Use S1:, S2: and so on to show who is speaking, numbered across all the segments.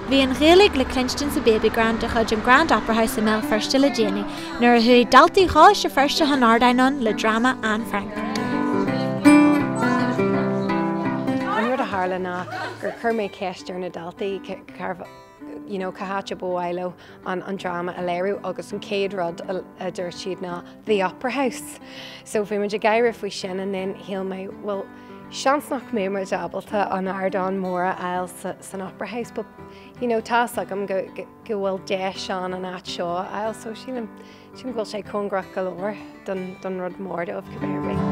S1: Bhí an Ghaeilge le cluinstin sa Baby Grand de chuid an Grand Opera House i mBéal Feirste le déanaí nuair a chuaigh daltaí Choláiste Feirste chun ardáin ann le dráma Anne Frank.
S2: An rud a tharla ná gur chuir mé ceist ar na daltaí cérbh you know, cá háit a ba mhaith leo an an dráma a léiriú agus an chéad rud a dúirt siad ná The Opera House. So bhí muid ag gáire faoi sin and then shíl mé well seans nach mbeidh muid ábalta an ardán mór a fháil san Opera House but you know tá's agam go go bhfuil deis ann an áit seo a fháil so sílim sílim go bhfuil sé cóngarach go leor don don rud mór dóibh cibé ar bith.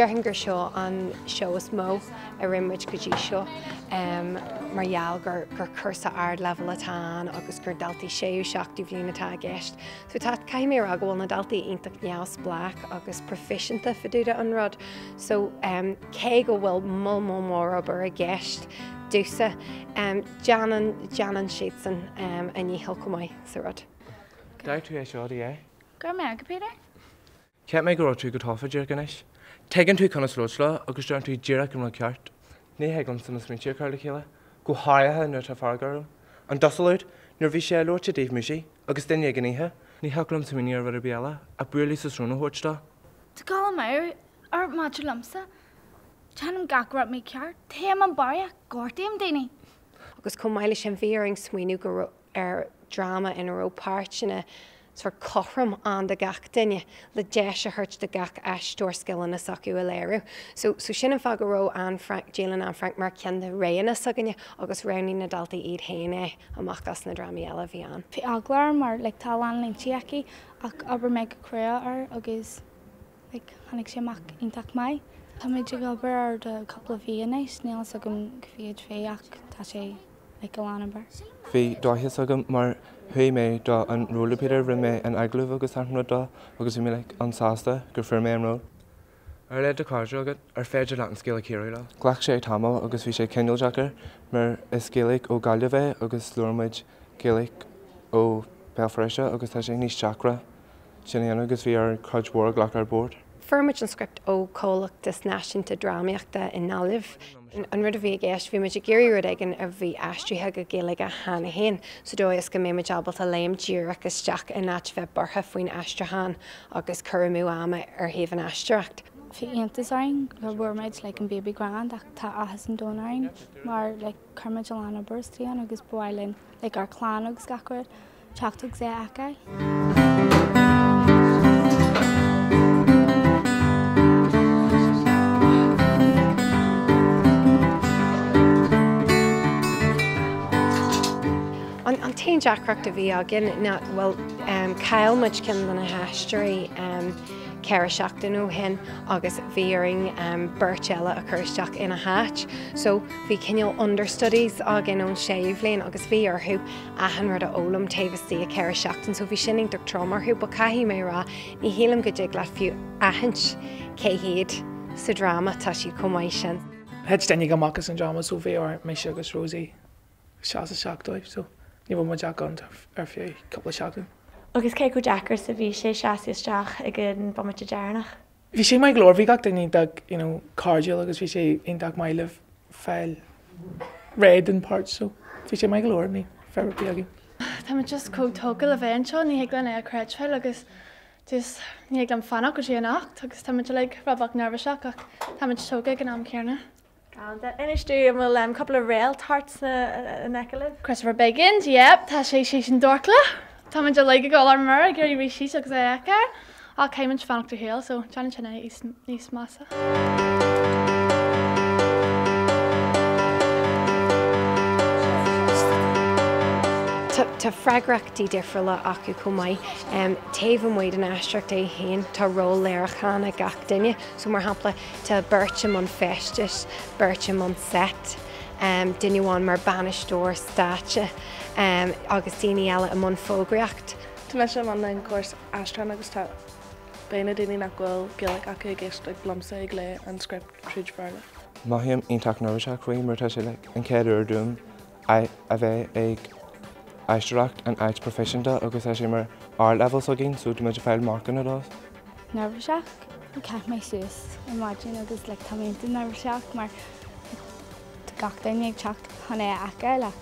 S2: Déarfainn gur seo an seó is mó a rinne muid go dtí seo mar gheall gur gur cúrsa ardleibhéal atá ann agus gur daltaí séú seachtú bhliain atá i gceist. So tá, caithfidh mé a rá go bhfuil na daltaí iontach neamhspleách agus proifisiúnta fá dtaobh de an rud. So cé go bhfuil moll mór mór obair i gceist domhsa, déanann, déanann siadsan a ndícheall chomh maith sa rud.
S3: D'fhág tú é seo do dhaid.
S4: Go raibh maith agat, Peter.
S3: Cheap mé go raibh tú go tofa díreach anois. Tuigeann tú conas labhairt leo agus deireann tú díreach an rud ceart. Ní thig liomsa mo smaointe a chur le chéile, go háirithe nuair atá fearg orm. An dusal úd, nuair a bhí sé ag labhairt i dtaobh Moussie agus duine éigin oíche, ní thiocfadh liom smaoineamh ar rud ar bith eile ach bualadh sa srón a thabhairt dó.
S4: Tá cuma maith ort maidir liomsa. Déanaim gach rud mícheart, téim an barraíocht, gortaím daoine.
S2: Agus chomh maith leis sin bhí orainn smaoineamh go raibh. ar dráma ina raibh páirteanna sórt cothrom ann do gach duine, le deis a thabhairt do gach aisteoir scileanna s'acu a léiriú. So, so sin an fáth go raibh Anne Frank, Dialann Anne Frank mar ceann de roghanna s'againne agus roghnaigh na daltaí iad féin é amach as na drámaí eile a bhí ann.
S4: Bhí eagla orm mar like tá a lán línte aici ach obair mé go crua air agus like tháinig sé amach iontach maith. Táimid ag obair air do cúpla mhí anois, níl fhios agam cá mhéad mhí ach tá sé like a lán obair.
S3: Bhí dóchas agam mar chuaigh mé do an ról le Peter, rinne mé an agallamh agus achan rud dó agus bhí mé like an-sásta gur fuair mé an ról. Ar leid do chairde agat ar féidir leat an scéal a chíoradh leo? Ghlac sé tamall agus bhí sé cineál deacair mar is Gaeilge ó Gaillimh é agus labhair muid Gaeilge ó Béal Feirste agus tá sé níos deacra sin a dhéanamh agus bhí orainn cuid mhór a ghlacadh ar bord.
S2: Fuair muid an script ó Chomhlachtas Náisiúnta Drámaíochta i nGaillimh. An rud a bhí i gceist, bhí muid ag iarraidh rud éigin a bhí aistrithe go Gaeilge cheana féin, sa dóigh is go mbeidh muid ábalta léim díreach isteach in áit bheith buartha faoin aistriúchán agus cur amú ama ar thaobh an aisteoireacht.
S4: Bhí iontas orainn go bhfuair muid like an Baby Grand ach tá áthas an domhain orainn mar like chuir muid a lán obair istigh ann agus ba mhaith linn like ár clann agus gach rud. teacht agus é a fheiceáil.
S2: An t-aon deacracht a bhí againn ná, bhuel, chaill muid ceann de na haisteoirí 4 seachtain ó shin agus bhí orainn beirt eile a chur isteach ina háit. So bhí cineál understudies againn ón séú bhliain agus bhí orthu achan rud a fhoghlaim taobh istigh de 4 seachtain so bhí sin iontach trom orthu but caithfidh mé a rá ní shílim go dtig leat fiú aithint cé hiad sa dráma, tá siad chomh maith sin.
S5: Thit duine amach as an dráma so bhí ar mise agus Rosie seasamh isteach dóibh so ní raibh muid ach ann ar feadh cúpla seachtain.
S1: Agus cé chomh deacair is a bhí sé seasamh isteach ag an bomaite deireanach?
S5: Bhí sé maith go leor, bhí gach duine iontach you know cairdiúil agus bhí sé iontach maith le fáil réidh don pháirt so bhí sé maith go leor, ní fadhb ar bith againn.
S6: Táimid just chomh tógtha le bheith anseo, ní thig linn é a chreidbheáil agus just ní thig liom fanacht go dtí anocht agus táimid uilig rud beag neirbhíseach ach táimid tógtha ag an am céanna.
S1: Galánta. Inis dúinn, an bhfuil cúpla réalt thart in aice libh?
S6: Christopher Biggins, yep, tá sé thíos san dorchla. Táimid uilig ag dul ár mire ag iarraidh rith síos agus é a fheiceáil. Ach caithfimid fanacht ar shiúl, so déanann sin é níos measa.
S2: Tá freagrachtaí difriúla acu chomh maith. Taobh amuigh den aisteoireacht é féin, tá ról léiriúcháin ag gach duine. So mar shampla, Tá beirt i mbun feistis, beirt i mbun seit, duine amháin mar bainisteoir stáitse agus daoine eile i mbun fógraíocht.
S7: Tá mise i mbun an cúrsa aistriúcháin agus tá beidh na daoine nach bhfuil Gaeilge acu ag éisteacht liomsa ag léamh an script tríd Bhéarla.
S3: Mothaím iontach neirbhíseach faoi mar tá sé like an chéad uair dúm a bheith ag aisteoireacht in áit proifisiúnta agus tá sé mar ardleibhéal s'againn so tá muid ag fáil marcanna dó.
S4: Neirbhíseach? Chaith mé suas ar maidin agus like tá mé iontach neirbhíseach mar tá gach duine ag teacht chun é a fheiceáil ach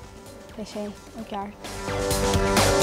S4: beidh sé i gceart.